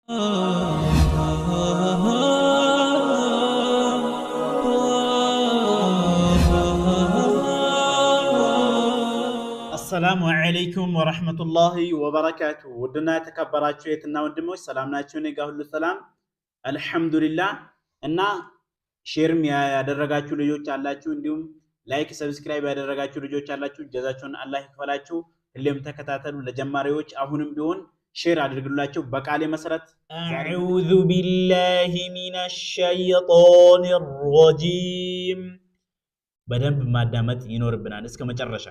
السلام عليكم ورحمة الله وبركاته። ውድና የተከበራችሁ እህትና ወንድሞች ሰላም ናችሁ? እኔ ጋር ሁሉ ሰላም الحمد لله። እና share ም ያደረጋችሁ ልጆች አላችሁ፣ እንዲሁም like subscribe ያደረጋችሁ ልጆች አላችሁ። ጀዛችሁን አላህ ይክፈላችሁ። ሁሌም ተከታተሉ። ለጀማሪዎች አሁንም ቢሆን share አድርግላቸው። በቃሌ መሰረት أعوذ بالله من الشيطان الرجيم በደንብ ማዳመጥ ይኖርብናል እስከ መጨረሻ።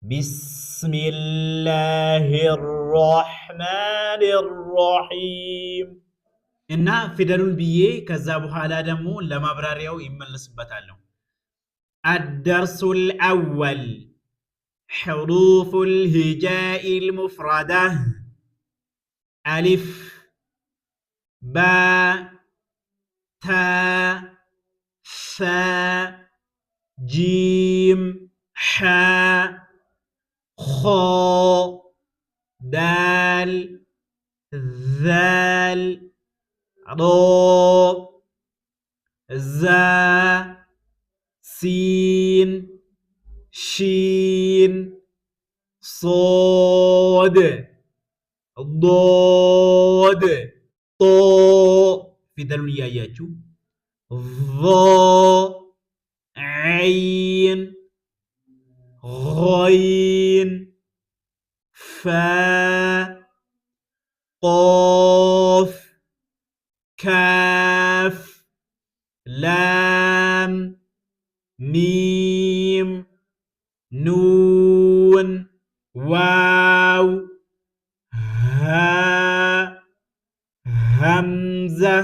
بسم الله الرحمن الرحيم እና ፊደሉን ብዬ ከዛ በኋላ ደግሞ ለማብራሪያው ይመለስበታለሁ። الدرس الأول حروف الهجاء المفردة ألف باء تاء ثاء جيم حاء خاء دال ذال راء زاء سين شين صاد ضاد طاء ፊደሉን እያያችሁ ظاء عين غين فاء قاف كاف لام ميم نون واو هاء همزة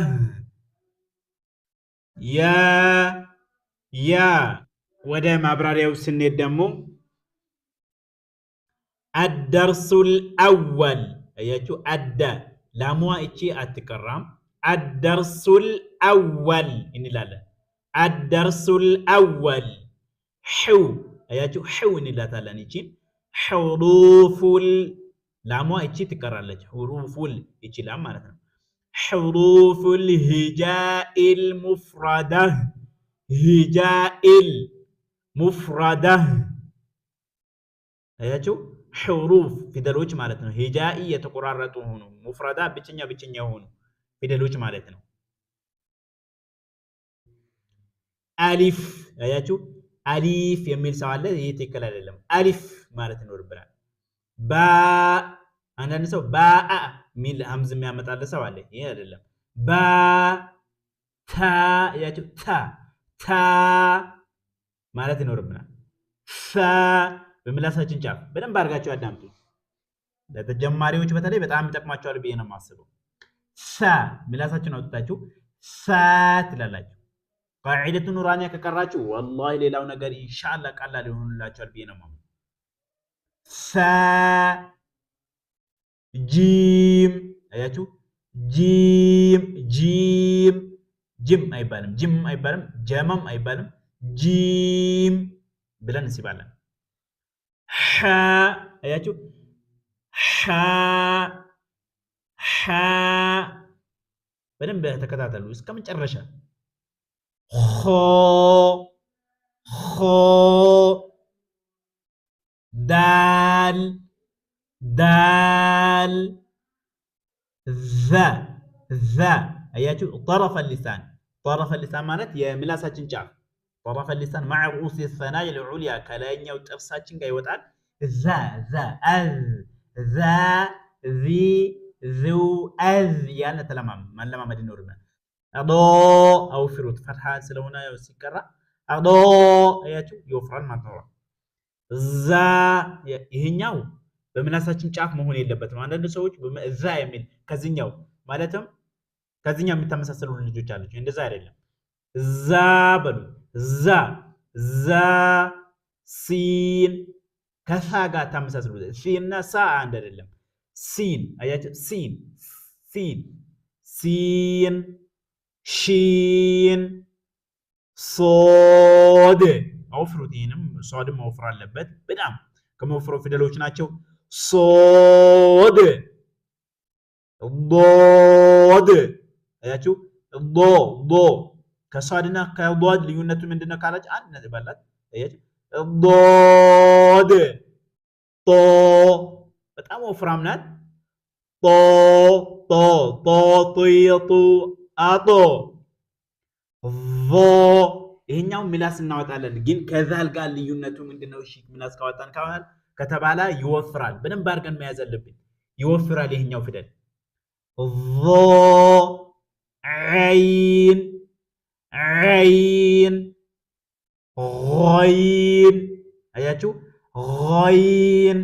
ياء ياء። ወደ ማብራሪያው ስንሄድ ደግሞ الدرس الأول አያችሁ፣ አደ ላሟ እቺ አትቀራም። الدرس الأول እንላለን። الدرس الأول ሑ አያችሁ፣ ሑ እንላታለን። እቺን حروف ال ላሟ እቺ ትቀራለች። حروف ال እቺ ላም ማለት ነው። حروف الهجاء المفردة هجاء المفردة አያችሁ حروف ፊደሎች ማለት ነው። هجائي የተቆራረጡ ሆኑ፣ مفردة ብቸኛ ብቸኛ የሆኑ ፊደሎች ማለት ነው። ألف አያችሁ አሊፍ የሚል ሰው አለ። ይህ ትክክል አይደለም። ألف ማለት ይኖርብናል። باء አንዳንድ ሰው ባአ የሚል همز የሚያመጣለ ሰው አለ። ይህ አይደለም። باء تاء አያችሁ تاء تاء ማለት ይኖርብናል። ثاء በምላሳችን ጫፍ በደንብ አድርጋችሁ አዳምጡ። ለተጀማሪዎች በተለይ በጣም ይጠቅማቸዋል ብዬ ነው የማስበው። ሳ ምላሳችሁን አውጥታችሁ ሳ ትላላችሁ። قاعدة نورانية ከቀራችሁ والله ሌላው ነገር إن شاء الله ቀላል ይሆንላችኋል ብዬ ነው የማምነው። ሳ جيم አያችሁ፣ جيم جيم ጅም አይባልም፣ ጅም አይባልም፣ ጀመም አይባልም። جيم ብለን እንስባለን። ሐ አያችሁ፣ ሐ ሐ በደንብ ተከታተሉ እስከ መጨረሻ። ኾ ኾ ዳል ዳል ዘ ዘ አያችሁ፣ طرف اللسان طرف اللسان ማለት የምላሳችን ጫፍ طرف اللسان مع رؤوس الثنايا العليا ከላይኛው ጥርሳችን ጋር ይወጣል። ዘ ዘ አዝ ዛ ዚ ዙ አዝ እያልን መለማመድ ይኖርብናል። ዶ አውፍሩት ፈትሐ ስለሆነ ሲቀራ ዶ አያችሁ ይወፍራል ማለት ነው። ዛ ይሄኛው በምላሳችን ጫፍ መሆን የለበትም። አንዳንድ ሰዎች ዛ የሚል ከዚህኛው ማለትም ከዚህኛው የሚተመሳሰሉ ልጆች አለች። እንደዛ አይደለም። ዛ በሉ ዛ ዛ ሲን ከሳ ጋር ታመሳስሉ። ሲን እና ሳ አንድ አይደለም። ሲን አያችሁ፣ ሲን ሲን ሲን ሺን ሶድ አውፍሩት። ይህንም ሶድም መወፍር አለበት። በጣም ከመወፍረው ፊደሎች ናቸው። ሶድ ዶድ አያችሁ፣ ዶ ዶ ከሷድና ከዷድ ልዩነቱ ምንድነው ካላችሁ አንድ ነጥብ አላት። አያችሁ፣ ዶድ ጦ በጣም ወፍራም ናት። ጦ ጦ ጦ ጡ አጦ ዞ ይሄኛው ምላስ እናወጣለን፣ ግን ከዛል ጋር ልዩነቱ ምንድነው? እሺ ምላስ ካወጣን ከተባለ ይወፍራል። በደንብ አድርገን መያዝ አለብን። ይወፍራል ይሄኛው ፊደል። ዞ ዐይን ዐይን ገይን አያችሁ፣ ገይን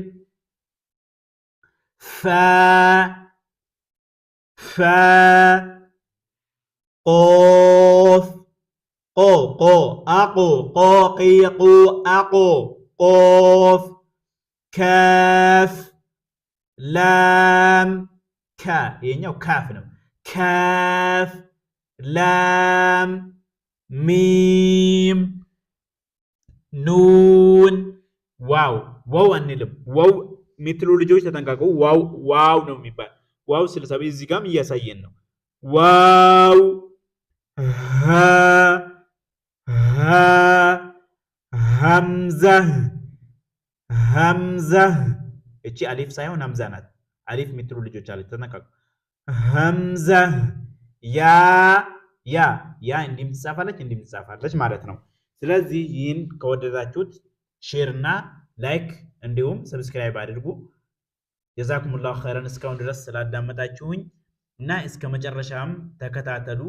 ፈ ፈ ቆፍ ቆ ቆ አቆ ቆ ቂ ቁ አቆ ቆፍ ከፍ ላም ከ ይሄኛው ካፍ ነው። ከፍ ላም ሚም ኑን ዋው ዋው አንልም። ዋው የምትሉ ልጆች ተጠንቀቁ። ዋው ዋው ነው የሚባል ዋው ስልሳቢ እዚህ ጋርም እያሳየን ነው። ዋው ሀ ሀ ሀምዛ ሀምዛ እቺ አሊፍ ሳይሆን ሀምዛ ናት። አሊፍ የምትሉ ልጆች አለች፣ ተጠንቀቁ። ሀምዛ ያ ያ ያ እንዲህም ትጻፋለች እንዲህም ትጻፋለች ማለት ነው። ስለዚህ ይህን ከወደዳችሁት share እና like እንዲሁም subscribe አድርጉ። ጀዛኩሙላሁ ኸይረን እስካሁን ድረስ ስላዳመጣችሁኝ እና እስከ መጨረሻም ተከታተሉ።